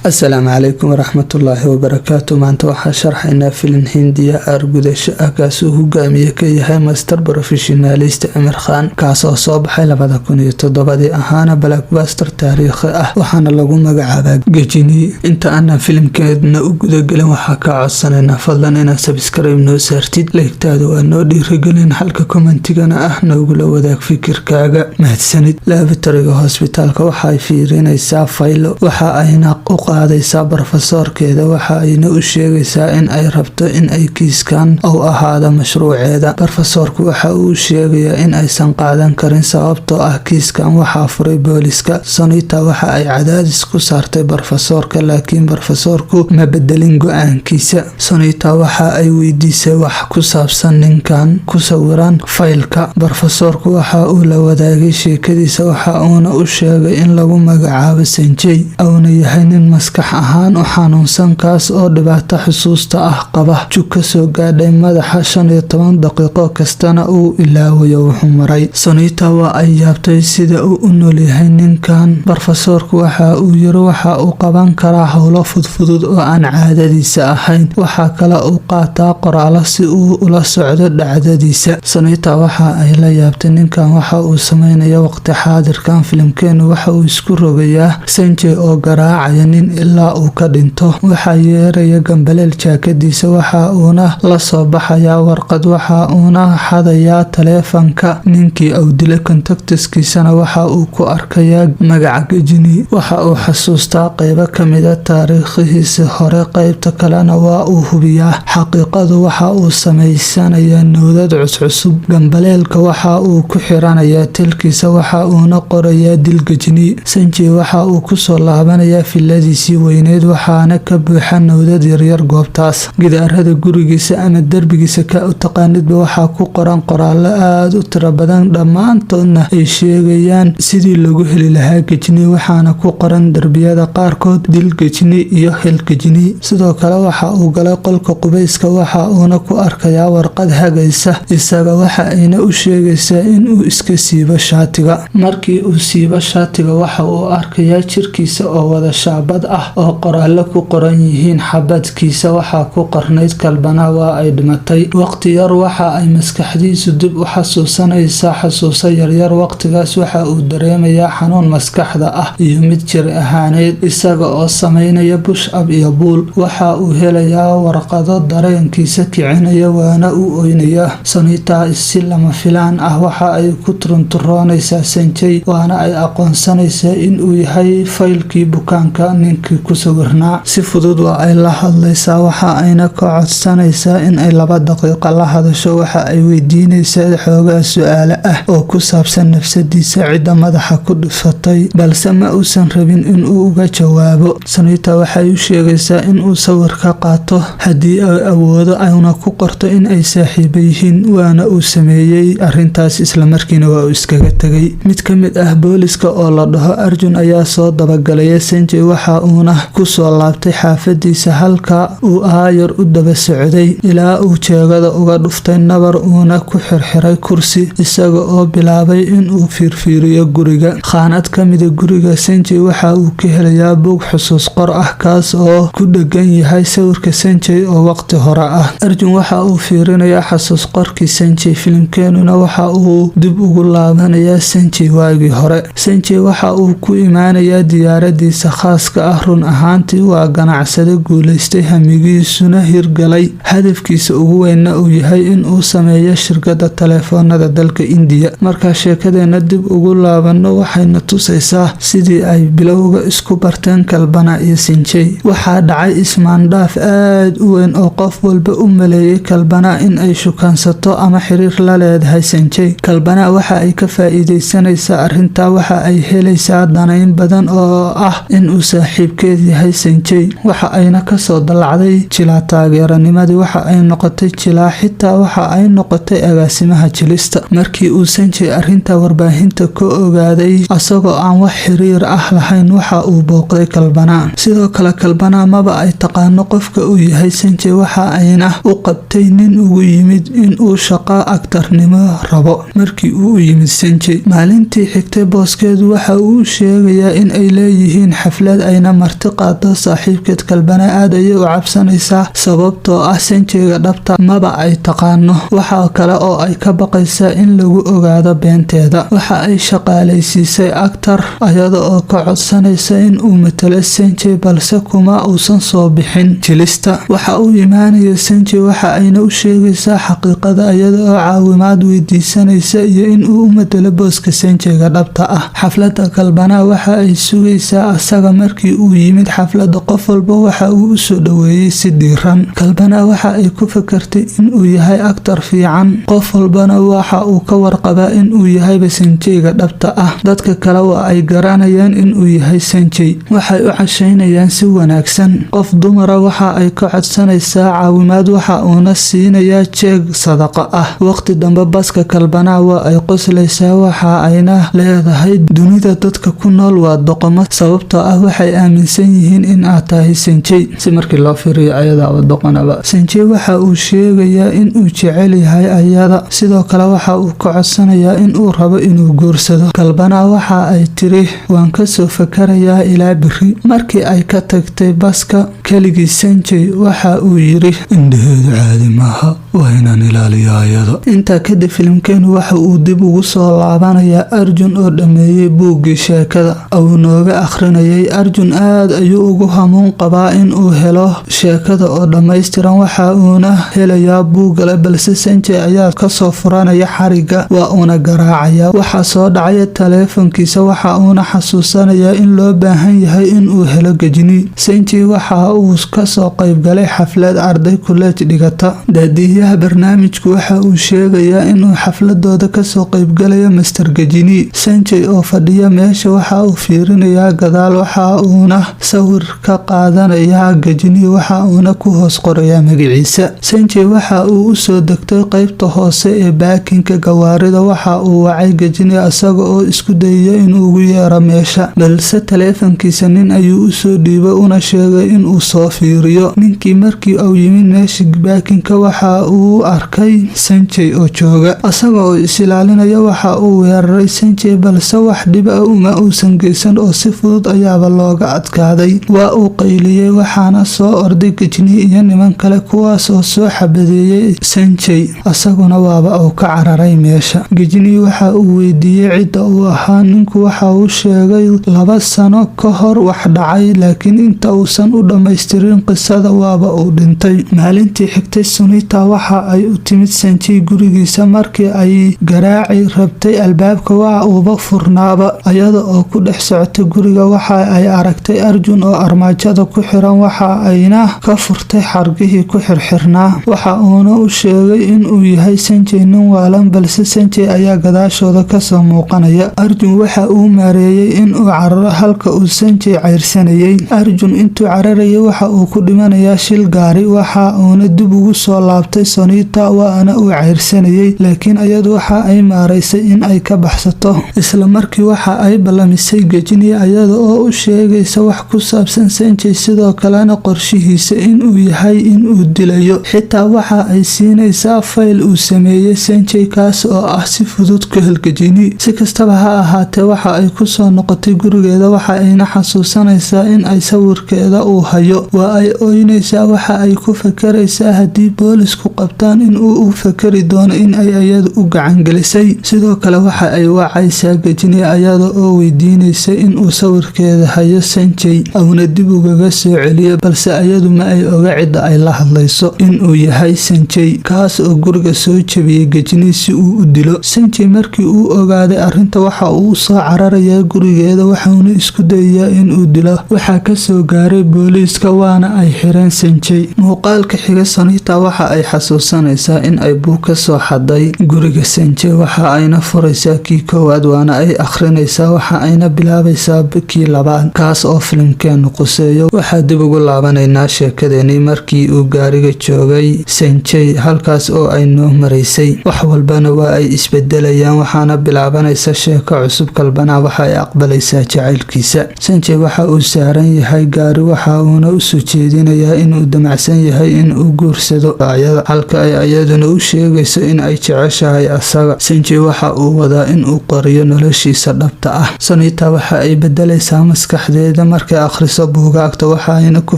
Asalaamu calaykum waraxmatullaahi wabarakaatu. Maanta waxaa sharxaynaa filin Hindiya aargudasho ah, kaasuu hogaamiye ka yahay master professionalist Aamir Khan, kaasoo soo baxay 2007-dii, ahaana blockbuster taariikhi ah, waxaana lagu magacaabaa Ghajini. Inta aanan filimkeedna u gudagelin, waxaa kaa codsanaynaa fadlan inaad subscribe noo saartid. Like-taada waa noo dhiirigelin, halka comment-igana ah noogula wadaag fikirkaaga. Mahadsanid. Laboratory-ga hosbitaalka waxaay fiirinaysaa faylo, waxa ayna u qaadaysaa brofesoorkeeda, waxa ayna u sheegaysaa in ay rabto in ay kiiskan uu ahaado mashruuceeda. Brofesoorku waxa uu sheegayaa in aysan qaadan karin, sababtoo ah kiiskan waxaa furay booliska. Sonita waxa ay cadaadis ku saartay brofesoorka, laakiin brofesoorku ma bedelin go-aankiisa. Sonita waxa ay weydiisay wax ku saabsan ninkan ku sawiran faylka. Brofesoorku waxa uu la wadaagay sheekadiisa, waxa uuna u sheegay in lagu magacaabo Sanjay, uuna yahay nin maskax ahaan u xanuunsan, kaas oo dhibaato xusuusta ah qaba, jug kasoo gaadhay madaxa, 15 daqiiqo kastana uu ilaawayo wuxuu maray. Sonita waa ay yaabtay sida uu u noolyahay ninkan. Brofesoorku waxa uu yiri waxa uu qaban karaa howlo fudfudud oo aan caadadiisa ahayn, waxaa kale uu qaataa qoraalo si uu ula socdo dhacdadiisa. Sonita waxa ay la yaabtay ninkan waxa uu sameynaya. Waqti xaadirkan filimkeenu waxa uu isku rogayaa Sanjay oo garaacaya nin ilaa uu ka dhinto. Waxaa yeeraya gambaleel jaakadiisa, waxa uuna la soo baxayaa warqad, waxa uuna xadayaa taleefanka ninkii uu dilay. Contacts-kiisana waxa uu ku arkayaa magaca Ghajini. Waxa uu xasuustaa qeybo kamida taariikhihiisi hore, qeybta kalena waa uu hubiyaa xaqiiqadu. Waxa uu sameysanayaa noodad cuscusub. Gambaleelka waxa uu ku xiranayaa telkiisa, waxa uuna qorayaa "dil Ghajini". Sanjay waxa uu kusoo laabanayaa filadiisii weyneyd, waxaana ka buuxa nowdad yaryar goobtaas. Gidaarada gurigiisa ama derbigiisa, ka u taqaanidba, waxaa ku qoran qoraallo aada u tiro badan, dhammaantoodna ay sheegayaan sidii lagu heli lahaa Ghajini. Waxaana ku qoran derbiyada qaarkood "dil Ghajini" iyo "hel Ghajini". Sidoo kale waxa uu galay qolka qubayska, waxa uuna ku arkayaa warqad hagaysa isaga, waxa ayna u sheegaysaa inuu iska siibo shaatiga. Markii uu siibo shaatiga, waxa uu arkayaa jirkiisa oo wada shaabad ah oo qoraallo ku qoran yihiin. Xabadkiisa waxaa ku qornayd "Kalpana waa ay dhimatay". Waqti yar waxa ay maskaxdiisu dib u xasuusanaysaa xasuuso yaryar. Waqtigaas waxa uu dareemayaa xanuun maskaxda ah iyo mid jir ahaaneed. Isaga oo sameynaya push up iyo pull, waxa uu helayaa warqado dareenkiisa kicinaya, waana uu oynayaa. Sonita si lama filaan ah waxa ay ku turunturoonaysaa Sanjay, waana ay aqoonsanaysaa inuu yahay faylkii bukaanka ninkii ku sawirnaa. Si fudud waa ay la hadlaysaa, waxa ayna ka codsanaysaa in ay 2 daqiiqo la hadasho. Waxa ay weydiinaysaa xoogaa su-aale ah oo ku saabsan nafsadiisa, cidda madaxa ku dhufatay, balse ma uusan rabin inuu uga jawaabo. Sonita waxay u sheegaysaa inuu sawir ka qaato haddii ay awoodo, ayna ku qorto in ay saaxiibo yihiin, waana uu sameeyey arintaas, islamarkiina waa uu iskaga tegay. Mid ka mid ah booliska oo la dhaho Arjun ayaa soo dabagalaya Sanjay, waxa uuna kusoo laabtay xaafadiisa, halka uu aayar u daba socday ilaa uu jeegada uga dhuftay nabar, uuna ku xirxiray kursi, isaga oo bilaabay inuu fiirfiiriyo guriga. Khaanad kamida guriga Sanjay waxa uu ka helayaa buug xusuus qor ah, kaas oo ku dhegan yahay sawirka Sanjay oo waqti hore ah. Arjun waxa uu fiirinayaa xasuus qorkii Sanjay. Filimkeenuna waxa uu dib ugu laabanayaa Sanjay waagii hore. Sanjay waxa uu ku imaanayaa diyaaradiisa khaaska ah. Run ahaantii waa ganacsade guuleystay, hamigiisuna hirgalay, hadafkiisa ugu weynna uu yahay in uu sameeyo shirkadda taleefoonada dalka Indiya. Markaa sheekadeena dib ugu laabano, waxayna tusaysaa sidii ay bilowga isku barteen Kalpana iyo Sanjay. Waxaa dhacay ismaandhaaf aad u weyn oo qof walba u maleeyay Kalpana in ay shukaansato ama xiriir la leedahay Sanjay. Kalpana waxa ay ka faa-iideysanaysaa arrintaa, waxa ay helaysaa danayn badan oo ah inuu saaxiibkeed yahay Sanjay, waxa ayna kasoo dallacday jilaa taageeranimadii, waxa ay noqotay jilaa, xitaa waxa ay noqotay agaasimaha jilista. Markii uu Sanjay arrinta warbaahinta ka ogaaday, asagoo aan wax xiriir ah lahayn, waxa uu booqday Kalpana. Sidoo kale Kalpana maba ay taqaano qofka uu yahay Sanjay, waxa ayna u qabtay nin ugu yimid inuu shaqo actor-nimo rabo. Markii uu u yimid Sanjay maalintii xigtay, boss-keedu waxa uu u sheegayaa in ay leeyihiin xaflad ayna ayna marti qaado saaxiibkeed. Kalbana aad ayay u cabsanaysaa, sababtoo ah Sanjayga dhabta maba ay taqaano. Waxa kale oo ay ka baqaysaa in lagu ogaado beenteeda. Waxa ay shaqaalaysiisay actor ayada oo ka codsanaysa in uu matalo Sanjay, balse kuma uusan soo bixin jilista. Waxa uu imaanaya Sanjay, waxa ayna u sheegaysaa xaqiiqada, iyada oo caawimaad weydiisanaysa iyo in uu u matalo booska Sanjayga dhabta ah. Xaflada Kalbana waxa ay sugaysaa asaga. Markii uu yimid xaflada, qof walba waxa uu usoo dhaweeyey si diiran. Kalbana waxa ay ku fakartay in uu yahay actor fiican, qof walbana waxa uu ka warqabaa in uu yahayba Sanjayga dhabta ah. Dadka kale waa ay garanayaan in uu yahay Sanjay. Waxay u cashaynayaan si wanaagsan. Qof dumara waxa ay ka codsanaysaa caawimaad, waxa uuna siinayaa jeeg sadaqo ah. Waqti dambe baska, Kalbanaa waa ay qoslaysaa, waxa ayna leedahay: "Dunida dadka ku nool waa doqomo, sababtoo ah waxay aaminsan yihiin in aad tahay Sanjay." Si markii loo fiiriyo, ayadaaba doqonaba. Sanjay waxa uu sheegayaa in uu jecel yahay ayada, sidoo kale waxa uu ka codsanayaa in uu rabo inuu guursado. Kalbanaa waxa ay tiri: "Waan kasoo fakarayaa ilaa beri." Markii ay ka tagtay baska keligii, Sanjay waxa uu yiri: "Indhaheedu caadi maaha, waa inaan ilaaliyo ayada." Intaa kadib filimkeenu waxa uu dib ugu soo laabanayaa Arjun oo dhameeyey buuggii sheekada uu nooga akhrinayay. Arjun aad ayuu ugu hamuun qabaa in uu helo sheekada oo dhammaystiran, waxa uuna helayaa buuggale, balse Sanjay ayaa kasoo furanaya xariga, waa uuna garaacaya. Waxaa soo dhacaya taleefankiisa, waxa uuna xasuusanayaa in loo baahan yahay in uu helo Gajni. Sanjay waxa uu kasoo qaybgalay xaflad arday kuleej dhigata. Daadiyaha barnaamijku waxa uu sheegayaa inuu xafladooda kasoo qaybgalayo Master Gajni. Sanjay oo fadhiya meesha waxa uu fiirinayaa gadaal, waxa uuna sawir ka qaadanayaa Gajni, waxa uuna ku hoos qorayaa magaciisa. Sanjay waxa uu usoo degtay qeybta hoose ee baakinka gawaarida. Waxa uu wacay Gajni isaga oo isku dayaya inuu ugu yeero meesha, balse taleefankiisa nin ayuu usoo dhiibay, una sheegay inuu soo fiiriyo. Ninkii markii uu yimid meesha baakinka, waxa uu arkay Sanjay oo jooga. Isaga oo is ilaalinaya waxa uu weeraray Sanjay, balse wax dhib ah uma uusan geysan oo si fudud ayaaba looga adkaaday. Waa uu qayliyey, waxaana soo orday Gajni iyo niman kale, kuwaas oo soo xabadeeyey Sanjay, isaguna waaba uu ka cararay meesha. Gajni waxa uu weydiiyey cidda uu ahaa. Ninku waxa uu sheegay 2 sano ka hor wax dhacay, laakiin inta uusan u dhammaystirin qisada waaba uu dhintay. Maalintii xigtay, Sunita waxa ay u timid Sanjay gurigiisa. Markii ay garaaci rabtay albaabka, waa uuba furnaaba. Iyada oo ku dhex socotay guriga, waxa ay aragtay Arjun oo armaajada ku xiran, waxa ayna ka furtay xargihii ku xirxirnaa. Waxa uuna u sheegay inuu yahay Sanjay nin waalan, balse Sanjay ayaa gadaashooda kasoo muuqanaya. Arjun waxa uu maareeyay inuu cararo halka uu Sanjay cayrsanayay. Arjun intuu cararayay waxa uu ku dhimanayaa shil gaari, waxa uuna dib ugu soo laabtay Sonita, waana uu cayrsanayay, laakiin iyadu waxa ay maaraysay in ay ka baxsato. Isla markii waxa ay ballamisay Gajni, iyada oo u sheegaysa wax ku saabsan Sanjay, sidoo kalena qorshihiisa inuu yahay inuu dilayo. Xitaa waxa ay siinaysaa fayl uu sameeyey Sanjay, kaas oo ah si fudud ku hel Gajni. Si kastaba ha ahaatee, waxa ay kusoo noqotay gurigeeda, waxa ayna xasuusanaysaa in ay sawirkeeda uu hayo. Waa ay ooynaysaa. Waxa ay ku fakaraysaa haddii boolisku qabtaan in uu u fakari doono in ay iyadu u gacangelisay. Sidoo kale waxa ay wacaysaa Gajni, iyada oo weydiinaysa inuu sawirkeeda hayo Sanjay uuna dib ugaga soo celiyo, balse iyadu ma ay oga cidda ay la hadlayso inuu yahay Sanjay, kaas oo guriga soo jabiyey Gajni si uu u dilo. Sanjay markii uu ogaaday arrinta, waxa uu usoo cararayaa gurigeeda, waxauna isku dayayaa inuu dilo. Waxaa kasoo gaaray booliiska, waana ay xireen Sanjay. Muuqaalka xiga, Sonita waxa ay xasuusanaysaa in ay buug kasoo xaday guriga Sanjay. Waxa ayna furaysaa kii koowaad, waana ay akhrinaysaa. Waxa ayna bilaabaysaa kii labaad, kaas oo filimkeenu quseeyo. Waxaa dib ugu laabanaynaa sheekadeenii markii uu gaariga joogay Sanjay, halkaas oo ay noo maraysay. Wax walbana waa ay isbedelayaan, waxaana bilaabanaysa sheeko cusub. Kalbanaa waxa ay aqbalaysaa jacaylkiisa. Sanjay waxa uu saaran yahay gaari, waxa uuna usoo jeedinayaa inuu damacsan yahay inuu guursado ayada, halka ay ayaduna u sheegayso in ay jeceshahay asaga. Sanjay waxa uu wadaa inuu qoriyo noloshiisa dhabta ah. Sonita waxa ay bedelaysaa maskaxdeeda. faa'iido markay akhriso buugaagta, waxaayna ku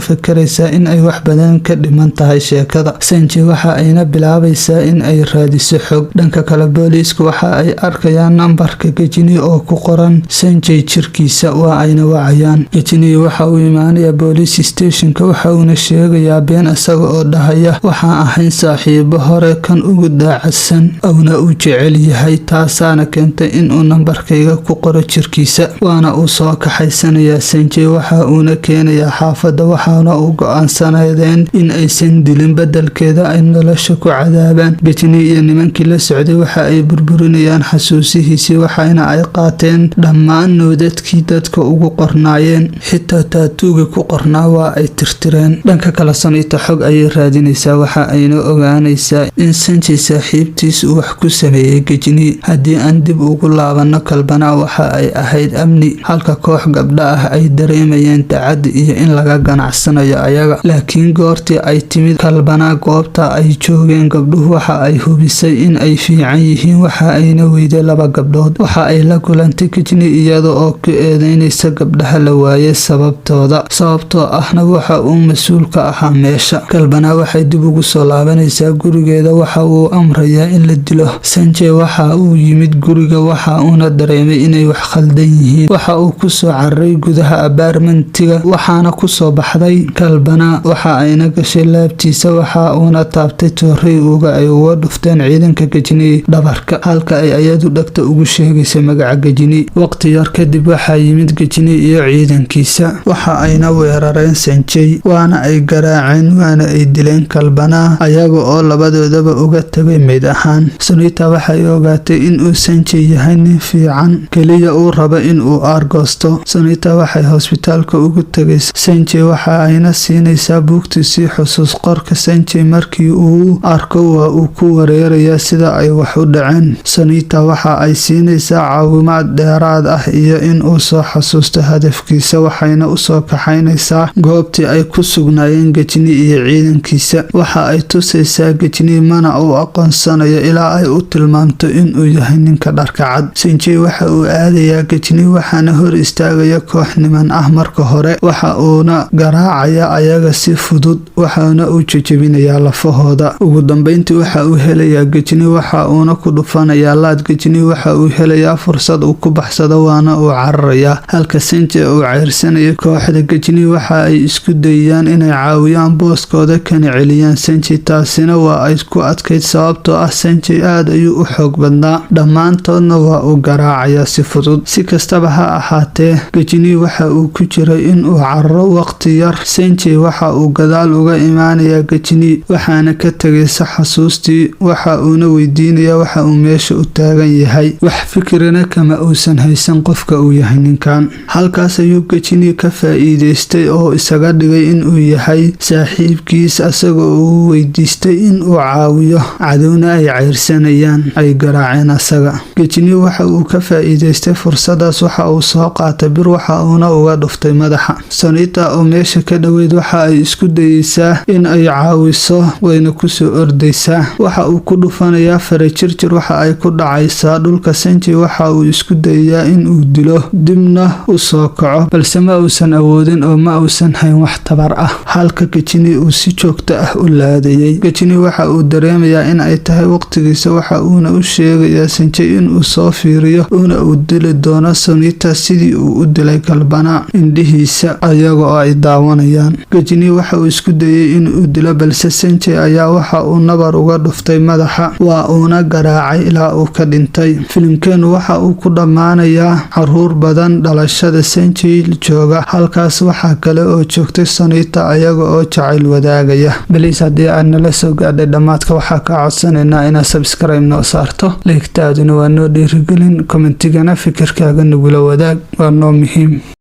fikiraysaa in ay wax badan ka dhiman tahay sheekada Sanjay. Waxa ayna bilaabaysaa in ay raadiso xog. Dhanka kale, booliisku waxa ay arkayaan nambarka Gajini oo ku qoran Sanjay jirkiisa, waa ayna wacayaan. Gajini waxa uu imaanayaa boolice stationka, waxa uuna sheegayaa been isaga oo dhahaya waxaan ahayn saaxiibo hore kan ugu daacadsan uuna u jecel yahay, taasaana keentay inuu nambarkayga ku qoro jirkiisa. Waana uu soo kaxaysanayaa Sanjay, waxa uuna keenayaa xaafadda, waxaana uu go-aansanadeen in aysan dilin, badelkeeda ay nolosha ku cadaabaan. Gajini iyo nimankii la socday waxa ay burburinayaan xasuusihiisii, waxaana ay qaateen dhammaan noodadkii dadka ugu qornaayeen, xitaa tattoo-gii ku qornaa waa ay tirtireen. Dhanka kale, Sanita xog ayay raadinaysaa. Waxa ayna ogaanaysaa in Sanjay saaxiibtiis uu wax ku sameeyey Gajini. Haddii aan dib ugu laabano, Kalbanaa waxa ay ahayd amni, halka koox gabdho ah ay dareemayeen tacadi iyo in laga ganacsanayo ayaga. Laakiin goortii ay timid Kalbanaa goobta ay joogeen gabdhuhu, waxa ay hubisay in ay fiican yihiin. Waxa ayna weyday laba gabdhood. Waxa ay la kulantay Gajini iyada oo ku eedeynaysa gabdhaha la waayay sababtooda, sababtoo ahna waxa uu mas-uul ka ahaa meesha. Kalbanaa waxay dib ugu soo laabanaysaa gurigeeda. Waxa uu amrayaa in la dilo Sanjay. Waxa uu yimid guriga, waxa uuna dareemay inay wax khaldan yihiin. Waxa uu kusoo cararay gudaha apartmentiga, waxaana kusoo baxday Kalbanaa. Waxa ayna gashay laabtiisa, waxa uuna taabtay toorey uga ay uga dhufteen ciidanka Gajini dhabarka, halka ay ayadu dhegta ugu sheegaysay magaca Gajini. Waqti yar kadib waxaa yimid Gajini iyo ciidankiisa. Waxa ayna weerareen Sanjay, waana ay garaaceen, waana ay dileen Kalbanaa, ayaga oo labadoodaba uga tegay meyd ahaan. Sunita waxay ogaatay inuu Sanjay yahay nin fiican, keliya uu rabo inuu aargoosto. Sunita waxay hosbitaalka ugu tegay Sanjay, waxa ayna siinaysaa buugtiisii xusuus qorka. Sanjay markii uu arko waa uu ku wareerayaa sida ay wax u dhaceen. Sunita waxa ay siinaysaa caawimaad dheeraad ah iyo in uu soo xasuusto hadafkiisa, waxayna usoo kaxaynaysaa goobtii ay ku sugnaayeen Gajni iyo ciidankiisa. Waxa ay tusaysaa Gajni, mana uu aqoonsanayo ilaa ay u tilmaamto inuu yahay ninka dharka cad. Sanjay waxa uu aadayaa Gajni, waxaana hor istaagaya koox niman ah. Marka hore waxa uuna garaacaya ayaga si fudud, waxaana uu jejebinayaa lafahooda. Ugu dambeyntii waxa uu helayaa Gajni, waxa uuna ku dhufanayaa laad. Gajni waxa uu helayaa fursad uu ku baxsado, waana uu cararayaa, halka Sanjay uu ceyrsanayo kooxda. Gajni waxa ay isku dayayaan inay caawiyaan booskooda kana celiyaan Sanjay. Taasina waa ay ku adkayd, sababtoo ah Sanjay aad ayuu u xoog badnaa, dhammaantoodna waa uu garaacayaa si fudud. Si kastaba ha ahaatee, Gajni waxa uu ku jiray inuu cararo waqti yar. Sanjay waxa uu gadaal uga imaanayaa Gajni, waxaana ka tegaysa xasuustii. Waxa uuna weydiinayaa waxa uu meesha u taagan yahay. Wax fikirana kama uusan haysan qofka uu yahay ninkan. Halkaas ayuu Gajni ka faa-iideystay oo isaga dhigay inuu yahay saaxiibkiis, asagoo uu weydiistay in uu caawiyo, cadowna ay ceyrsanayaan ay garaaceen asaga. Gajni waxa uu ka faa-iideystay fursadaas. Waxa uu soo qaatay bir, waxa uuna uga dhuftay madaxa. Sonita oo meesha ka dhoweyd waxa ay isku dayeysaa in ay caawiso, wayna kusoo ordaysaa. Waxa uu ku dhufanayaa farajirjir, waxa ay ku dhacaysaa dhulka. Sanjay waxa uu isku dayayaa in uu dilo dibna u soo kaco, balse ma uusan awoodin oo ma uusan hayn wax tabar ah, halka Gajini uu si joogto ah u laadayay. Gajini waxa uu dareemayaa in ay tahay waqtigiisa. Waxa uuna u sheegayaa Sanjay inuu soo fiiriyo una uu dili doono Sonita sidii uu u dilay Kalbana indhihiisa ayaga oo ay daawanayaan. Gajini waxa uu isku dayay inuu dilo, balse Sanjay ayaa waxa uu nabar uga dhuftay madaxa, waa uuna garaacay ilaa uu ka dhintay. Filimkeenu waxa uu ku dhammaanayaa caruur badan dhalashada Sanjay jooga halkaas. Waxaa kale oo joogtay Sonita, ayaga oo jacayl wadaagaya. Please, haddii aad nala soo gaadhay dhammaadka, waxaa kaa codsanaynaa inaad subscribe noo saarto. Like-taaduna waa noo dhiirigelin, commentigana fikirkaaga nagula wadaag, waa noo muhiim.